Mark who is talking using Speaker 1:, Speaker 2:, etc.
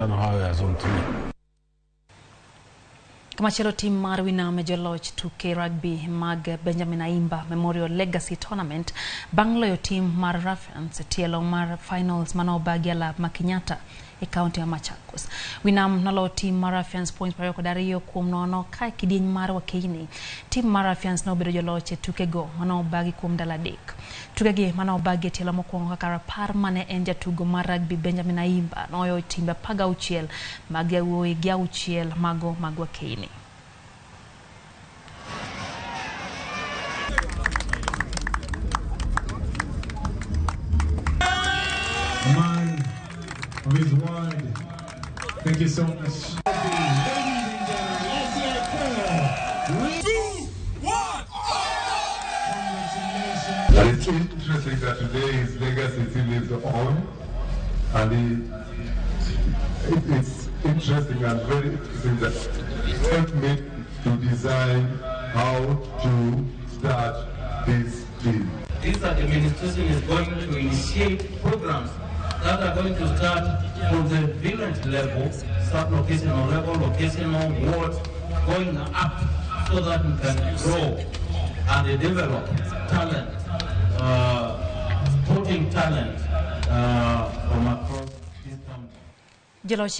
Speaker 1: Hayo ya zone 3.
Speaker 2: Kamachielo, tim mar Winam e joloch tuke rugby mag Benjamin Ayimba Memorial Legacy Tournament bang' loyo tim mar Ruffians e tielo mar finals manobagi alap ma Kenyatta e kaunti ma Machakos. Winam noloyo tim mar Ruffians points 22-0 ka e kidieny mar Wakeini. Tim mar Ruffians nobedo joloch e tukego manobagi kuom ndalo 3. Tukegi manobagi e tielo mokwongo kaka rapar mane en jatugo mar rugby Benjamin Ayimba noyo timbe 16 mag yawuowi gi 6 mago mag Wakeini.
Speaker 3: A man of his word. Thank you so much. Ladies and gentlemen, SCI 4.
Speaker 4: 2, 1.
Speaker 3: Congratulations.
Speaker 5: And it's interesting that today his legacy still lives on, and it's interesting and very interesting that he helped me to design how to start this team.
Speaker 6: This administration is going to initiate programs that are going to start from the village level, sub-locational level, locational, ward, going up so that we can grow and develop talent, sporting talent from across this county.
Speaker 2: Joloch